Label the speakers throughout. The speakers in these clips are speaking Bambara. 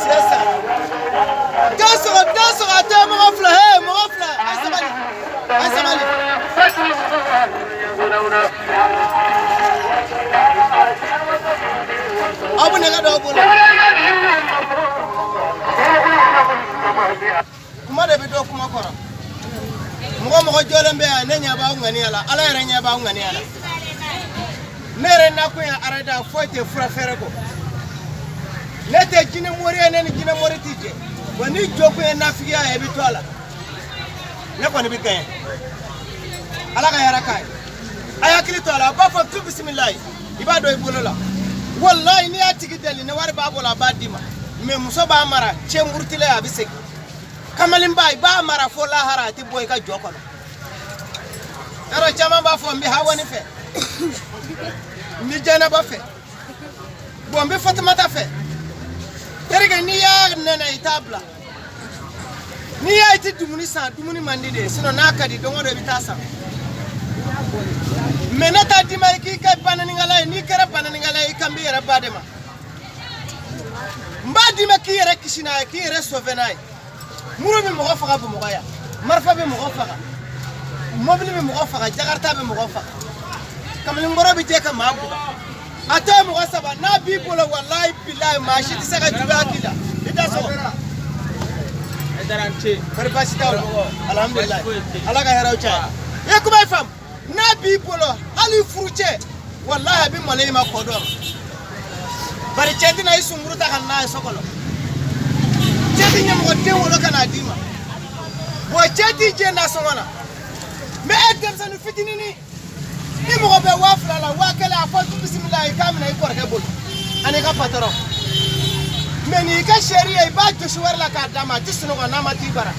Speaker 1: Sisan den sɔgɔ, den sɔgɔ, a tɛ mɔgɔ fila, he mɔgɔ fila, a sabali, a sabali. Aw bɛ nɛgɛ dɔw bolo. Kuma de bɛ dɔn kuma kɔrɔ. Mɔgɔ mɔgɔ jɔlen bɛ yan, ne ɲɛ b'aw ŋaniya la, Ala yɛrɛ ɲɛ b'aw ŋaniya la. Ne yɛrɛ nakun ye arada foyi tɛ fura fɛrɛ kɔ. Ne tɛ jinɛ mori ye, ne ni jinɛ mori tɛ jɛ. Wa ni jɔkun ye nafigiya ye, i bɛ to a la. Ne kɔni bɛ gɛɲɛ. Ala ka hɛrɛ k'a ye. A y'a hakili to a la, a b'a fɔ tu bisimilayi, i b'a dɔn i bolo la. Walayi n'i y'a tigi deli, ni wari b'a bolo a b'a d'i ma. Mais muso b'a mara, cɛ murutilen a bɛ segin. Kamalenba i b'a mara fo lahara, a tɛ bɔ i ka jɔ kɔnɔ. Yɔrɔ caman b'a fɔ n bɛ Hawani fɛ, n bɛ Jɛnɛba fɛ, bon n bɛ Fatumata fɛ. Terikɛ n'i y'a nɛnɛ i t'a bila. N'i y'a ye i tɛ dumuni san, dumuni man di de, sinon n'a ka di don o don i bɛ taa san. Mais ne t'a d'i ma k'i kɛ bananikɛla ye, n'i kɛra bananikɛla ye i kan b'i yɛrɛ ba de ma. N b'a d'i ma k'i yɛrɛ kisi n'a ye, k'i yɛrɛ sauver n'a ye. Muru bɛ mɔgɔ faga Bamakɔ yan, marifa bɛ mɔgɔ faga, mobili bɛ mɔgɔ faga, jakarta bɛ mɔgɔ faga, kamalenkɔrɔ bɛ jɛ ka maa bugɔ. A tɔ ye mɔgɔ saba, n'a b'i bolo walayi bilayi maa si tɛ se ka juguya k'i la. I da sɔgɔ. Kɔri baasi t'aw la? Alhamdulilayi, Ala ka hɛrɛw caya. I ye kuma in faamu? N'a b'i bolo hali furucɛ, walahi a bɛ malo i ma kɔ dɔ ma. Bari cɛ tɛna i sunkuru ta ka na n'a ye so kɔnɔ. Cɛ tɛ ɲɛmɔgɔ den wolo ka n'a d'i ma. Wa cɛ t'i jɛ nasɔngɔ la. Mais e denmisɛnnin fitinin, ni mɔgɔ bɛ 2000 la, 1000, a fɔ tu bisimila i k'a minɛ i kɔrɔkɛ bolo ani i ka patɔrɔn. Mais n'i ka seri ye, i b'a jɔsi wari la k'a d'a ma, a tɛ sunɔgɔ n'a ma t'i bara.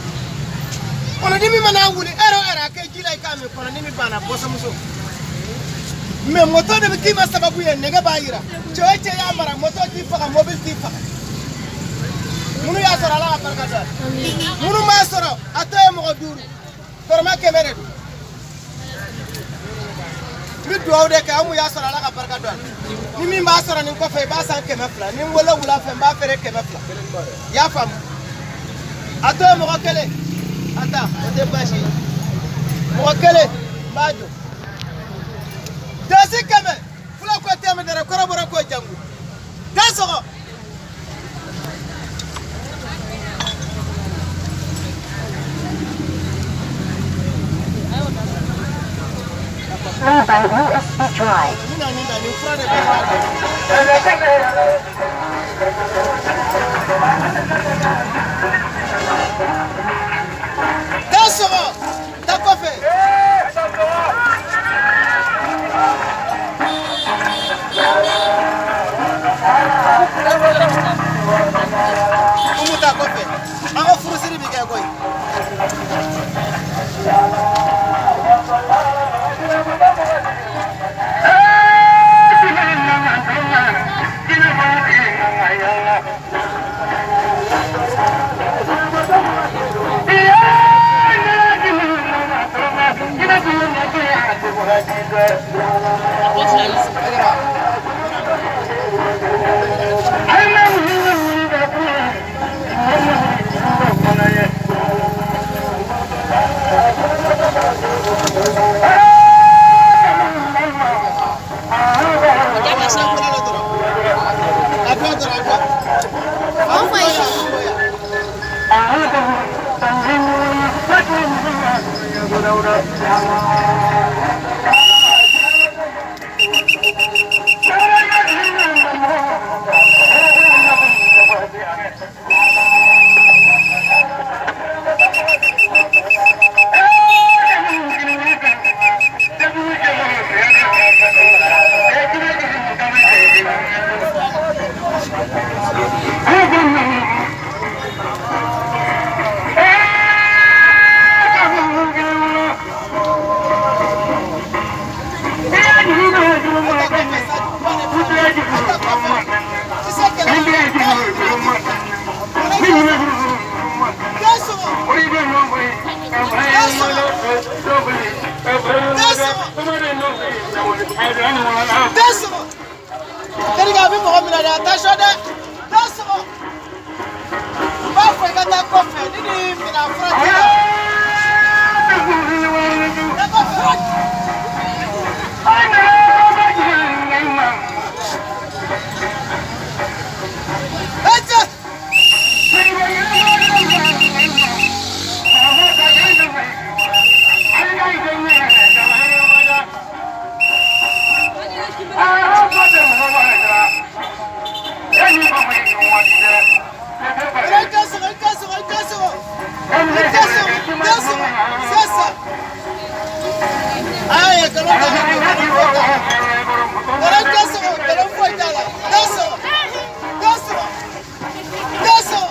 Speaker 1: Kɔnɔdimi mana wuli ɛrɛ o ɛrɛ, a kɛ ji la i k'a min, kɔnɔdimi banna bɔsɔmuso. Mais moto de bɛ k'i ma sababu ye, nɛgɛ b'a yira. Cɛ o cɛ y'a mara, moto t'i faga, mobili t'i faga. Minnu y'a sɔrɔ, Ala ka barika don a la. Minnu m'a sɔrɔ, a tɔ ye mɔgɔ duuru, tɔrɔmɛ 100 de don. N bɛ dugawu de kɛ, aw mun y'a sɔrɔ, Ala ka barika don a la. Ni min b'a sɔrɔ nin kɔfɛ, i b'a san 200. Ni n wolo wula fɛ, n b'a feere 200. I y'a faamu? A tɔ ye mɔgɔ kelen, a ta o tɛ baasi ye. Mɔgɔ kelen n b'a jɔ. Dasi 100, fula ko tɛmɛ dɛrɛ, kɔrɔbɔrɔ ko jango. Da sɔgɔ.
Speaker 2: By USB drive.
Speaker 1: Ni na ni na ni fura de bɛ da sɔgɔ, ta kɔfɛ. Umu ta kɔfɛ, an ka furusiri bɛ kɛ koyi. A dɔ dɔrɔn, a dɔ. A bɛ bɔ yan, a bɛ bɔ yan. A ta kɔfɛ sa, a ta kɔfɛ. Kisɛ kɛlɛ. Da sɔgɔ. Da sɔgɔ. Da sɔgɔ. Da sɔgɔ. Terikɛ a bɛ mɔgɔ minɛ dɛ, attention dɛ. Da sɔgɔ. taa kɔfɛ ni nin minɛ fura t'i la. Taa kɔfɛ. Ece! I tɛ sɔgɔ, i tɛ sɔgɔ, i tɛ sɔgɔ. I tɛ sɔgɔ, i tɛ sɔgɔ. C'est ça. Ayi, nkalon t'a la, nkalon foyi t'a la. Nkalon tɛ sɔgɔ, nkalon foyi t'a la. Tɛ sɔgɔ, tɛ sɔgɔ, tɛ sɔgɔ,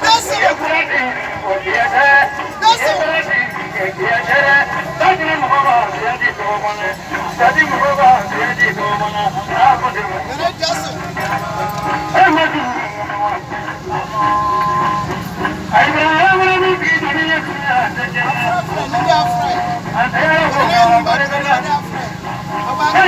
Speaker 1: tɛ sɔgɔ, tɛ sɔgɔ. Nkalon tɛ sɔgɔ. A fura filɛ, nin de y'a fura ye. Ne ye nin ba tigɛ, nin de y'a fura ye. A b'a kɛ.